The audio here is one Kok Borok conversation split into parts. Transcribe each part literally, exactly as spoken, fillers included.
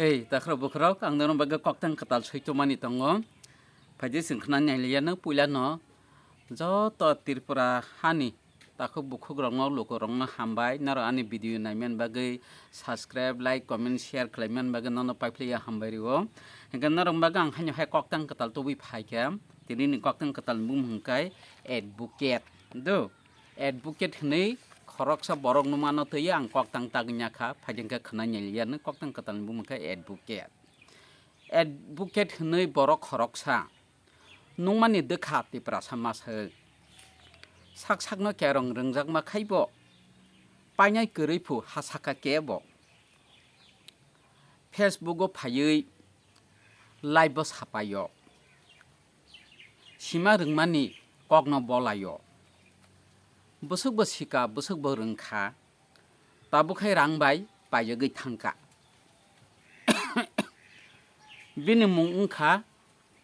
Ei, takhro bukhurok, ang norok bagwi koktang kwtal soi tongmani tongo. Phaidi chwng khna nailiya no puila no joto Tripura hani takhuk bukhuk rokno, luku rokno hambai. Norok ani video naiman bagwi subscribe, like, comment, share khlaiman bagwi nono paiphlaiya hambai rio. Hingkhe norok bagwi ang haino hai koktang kwtal tubui phaikha. Tini ni koktang kwtal ni bumung hwnkhe advocate. Do, advocate hwnwi khoroksa borok nukmano twiwi ang koktang tagwi nyakha, phaidi hwnkhe khna nailiya no koktang kwtal ni bumung khe advocate. Advocate hwnwi borok khoroksa nukmani dwkha Tiprasa maswk. Sak sakno kerong rwngjakma khaibo, painai kwrwi phu ha saka kebo. Facebook o phaiwi live o sapaio. Sima rwngmani kokno bolaio. Bwswkbo sika, bwswkbo rwngkha. Tabuk hai rang bai paiyagwi thangkha. Bini mung wngkha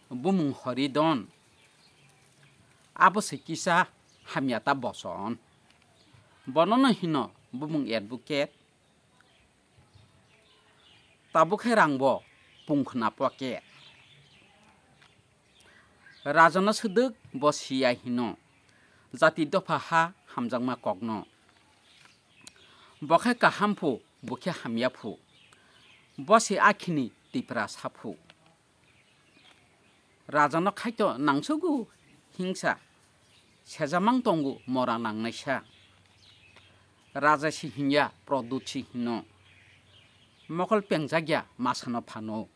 bumung Horidon. Abo se kisa hamya ta boson. Bonono hino bumung advocate. Tabuk hai rangbo pungkhna pocket. Rajano swdwk bo siya hino, jati dopha ha hamjakma kokno. Bo khe kaham phu, bo khe hamya phu. Bo se akhini Tiprasa phu. Rajano khaito nangsugo hingsa, sejamang tongo mora nangnaisa. Raja si hinya, Produt si hino. Mokol pengjakya masano phano.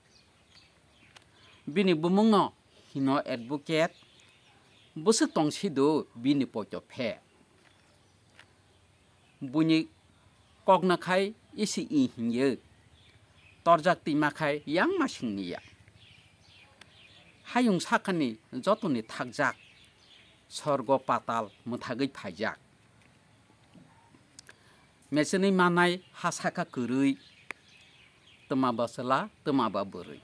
Bini bumungno hino advocate, bwswk tongsido bini poito phe. Buini kokna khai isi i hinywi. Torjak twima khai yang ma singniya. Hayung sakani jotoni thakjak. Sorgo patal mwthagwi phaijak. Mechenwi manai ha saka kwrwi. Twma ba chwla, twma ba bwrwi.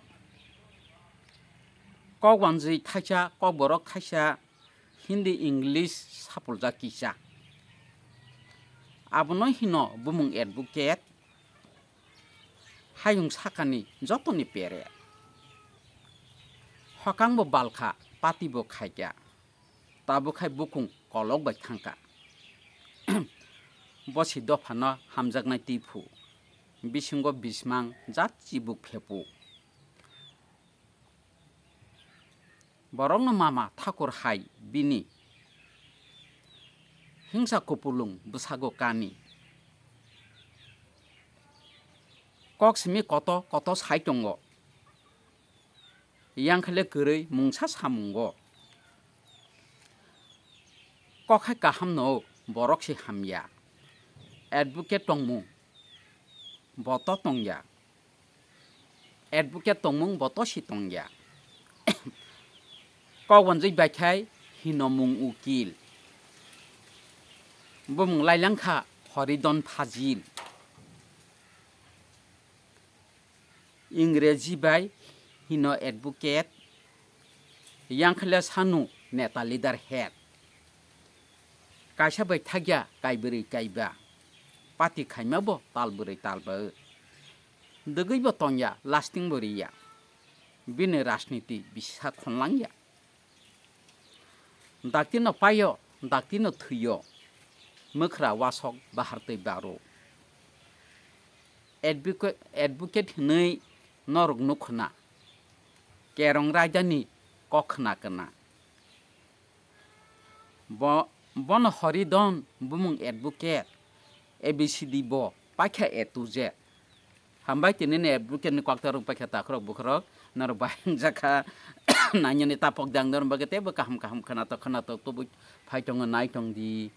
Kok wanjwi thaisa, kok borok thaisa, Hindi, English sapuljak kisa. Abono hino bumung advocate, hayung sakani jotoni pere. Hokangbo balkha, patibo khaikha, tabuk hai bukung kolok bai thangkha. Bo si dophano hamjaknai twi phu, bisingo bismang jat chibuk phepu. Borokno mama thakur hai bini hingsa kupulung bwsago kani. Kok simi koto koto sai tongo. Yang khe le kwrwi mungsa samungo. Kok hai kaham no, borok se hamya. Advocate tongmung, bo to tongya. Advocate tongmung, bo to si tongya. Kok wanjwi bai khai hino mung ukil. Bumung lailang kha Horidon Phajil. Ingreji bai hino advocate, yang khe le sanu neta leader head. Kaisa bai thakya kai bwrwi kaiba, party khaima bo tal bwrwi tal ba. Dwgwi bo tongya, lasting bo riya. Bini rajniti bisa khonlangya. Dakti no paio, dakti no thwio, mwkhra wasok bahar twi baro. Advocate, advocate hwnwi norok nukhna, kerong raidani kok khna kana. Bo, bono Horidon bumung advocate, A B C D bo paikha A to Z. Hambai tini ni advocate ni kokta rok paikha takhorok bukhorok norok bai wngjakha. Nanyani tapok dang norok bagwi teibo kaham kaham khwnatok khwnatok tubui phai tongo nai tong di.